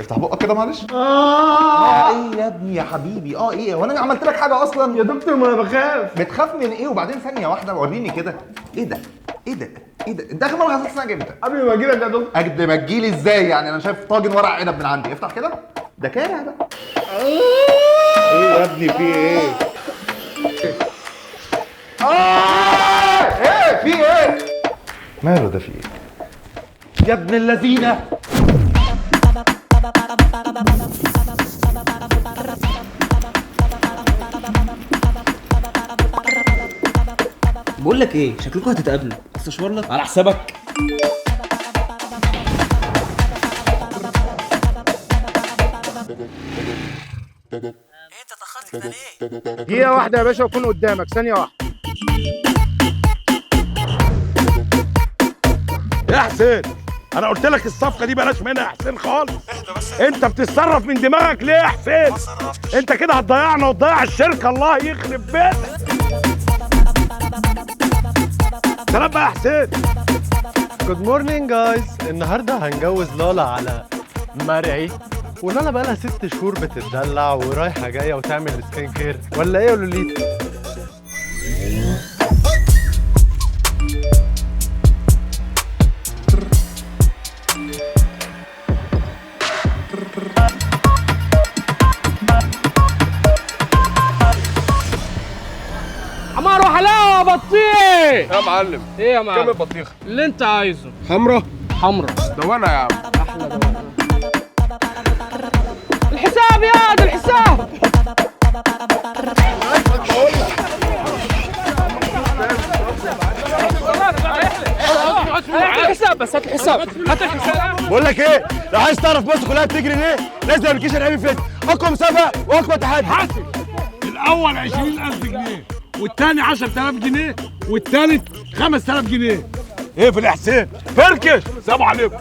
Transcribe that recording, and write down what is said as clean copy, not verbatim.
افتح بقك كده معلش. ايه يا ابني يا حبيبي؟ ايه هو انا عملت لك حاجة اصلا؟ يا دكتور ما انا بخاف. بتخاف من ايه؟ وبعدين ثانية واحدة وريني كده. ايه ده؟ ايه ده؟ ايه ده؟ انت اخر مرة غسلت سنانك امتى؟ قبل ما اجي لك يا دكتور. قبل ما تجيلي ازاي يعني؟ انا شايف طاجن ورق عنب من عندي. افتح كده. ده كاره ده. ايه يا ابني في ايه؟ ايه في ايه؟ ماله ده في ايه؟ يا ابن اللذينه. بقول لك ايه، شكلكم هتتقابلوا. استشوار لك على حسابك. انت اتاخرت كده ليه؟ دقيقة واحدة يا باشا وأكون قدامك، ثانية واحدة. يا حسين انا قلت لك الصفقة دي بلاش منها يا حسين خالص. انت بتتصرف من دماغك ليه يا حسين؟ انت كده هتضيعنا وتضيع الشركة، الله يخرب بيتك. سلام بقى يا حسين. good morning guys. النهارده هنجوز لالا على مرعي، ولالا بقى لها 6 شهور بتتدلع ورايحه جاية وتعمل skin care، ولا ايه يا لوليتا؟ عمار وحلاوة بطيخ يا معلم. ايه يا معلم؟ كم البطيخه؟ اللي انت عايزه. حمرا؟ حمرا. دوانا يا عم. احلى دوانا. الحساب يا ده الحساب. هات الحساب بس، هات الحساب، هات الحساب. بقول لك ايه، لو عايز تعرف مصر كلها بتجري ليه لازم application هابي فيت. اقوى مسابقة واقوى تحدي. حاسب الاول 20000 جنيه والثاني 10000 جنيه والثالث 5000 جنيه. ايه في الحسين؟ فركش. سلام عليكم.